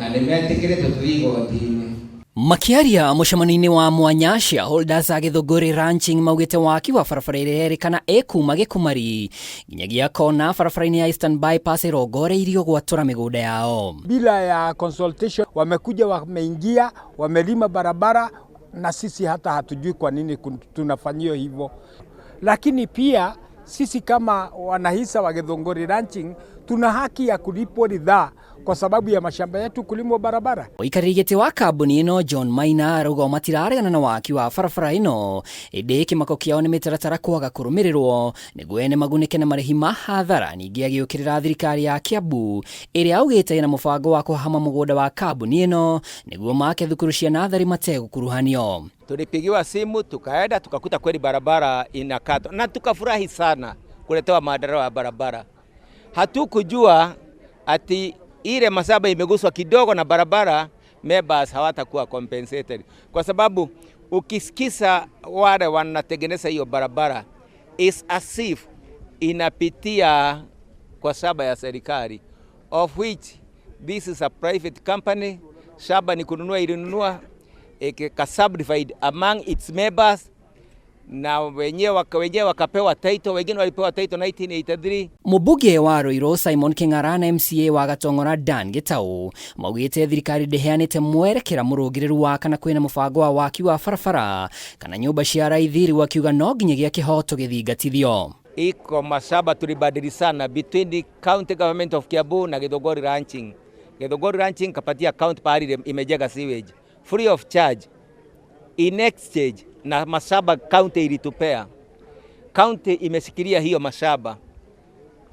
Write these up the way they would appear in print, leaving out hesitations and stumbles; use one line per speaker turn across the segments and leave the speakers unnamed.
Na nĩ metĩkĩrĩte tũthiĩ igoti-inĩ.
Makĩaria mũcemanio-inĩ wa mwanya, shareholders a Githũngũri Ranching maugĩte waki wa barabara ĩrĩa ĩrĩkana ĩkuma Gĩkumari nginyagia kona barabara-inĩ ya Eastern Bypass ĩrongoreirio gwatũra mĩgũnda yao.
Bila ya consultation wamekuja, wameingia, wamelima barabara na sisi hata hatujui kwa nini tunafanyiwa hivyo. Lakini pia sisi kama wanahisa wa Githunguri Ranching tuna haki ya kulipwa ridhaa kwa sababu ya mashamba yetu kulimwa barabara.
Mũikarĩri gĩtĩ wa kambuni ĩno John Maina arauga o matiraregana na waki wa barabara ĩno, ĩndĩ kĩmako kĩao nĩ mĩtaratara kwaga kũrũmĩrĩrwo nĩguo ene magunĩke na marĩhi ma hathara. Ningĩ agĩũkĩrĩra thirikari ya Kiambu ĩrĩa augĩte ĩna mũbango wa kũhahama mũgũnda wa kambuni ĩno nĩguo make thukuru cia nathari mategũkuruhanio.
Tulipigiwa simu, tukaenda, tukakuta kweli barabara inakatwa na tukafurahi sana kuletewa maendeleo ya barabara. Hatukujua ati ile mashamba imeguswa kidogo na barabara, members hawatakuwa compensated, kwa sababu ukisikiza wale wanatengeneza hiyo barabara is as if inapitia kwa shamba ya serikali, of which this is a private company. Shamba ni kununua, ilinunua ika subdivide among its members na wenyewe wakapewa title, wengine walipewa title 1983.
Mũmbunge wa Ruiru Simon King'ara na MCA wa Gatong'ora Dan Gitau maugĩte thirikari ndĩheanĩte mwerekera mũrũngĩrĩru wa kana kwĩna mũbango wa waki wa barabara kana nyũmba cia raithi, rĩu akiuga no nginyagia kĩhoto gĩthingatithio.
Iko mashamba tulibadilishana between the county government of Kiambu na Githunguri Ranching. Githunguri Ranching kapatia county pahali imejenga sewage free of charge in exchange na mashamba county ilitupea. County imeshikilia hiyo mashamba,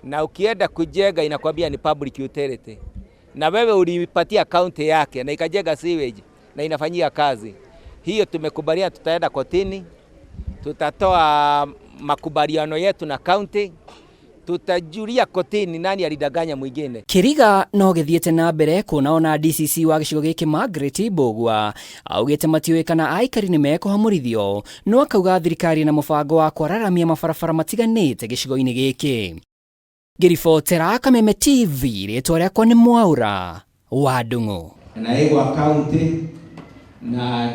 na ukienda kujenga inakwambia ni public utility, na wewe ulipatia county yake na ikajenga sewage na inafanyia kazi hiyo. Tumekubaliana tutaenda kotini, tutatoa makubaliano yetu na county, tutajulia kotini nani alidanganya mwingine.
Kĩriga no gĩthiĩte na mbere kuona ona DCC wa gĩcigo gĩkĩ Margaret Mbũgua augĩte matiũĩ kana aikari nĩ mekũhamũrithio, no akauga thirikari na mũbango wa kwararamia mabarabara matiganĩte gĩcigo-inĩ gĩkĩ. Ngĩribotera Kameme TV, rĩtwa rĩakwa nĩ Mwaura wa Ndung'u.
Na ĩgwa county na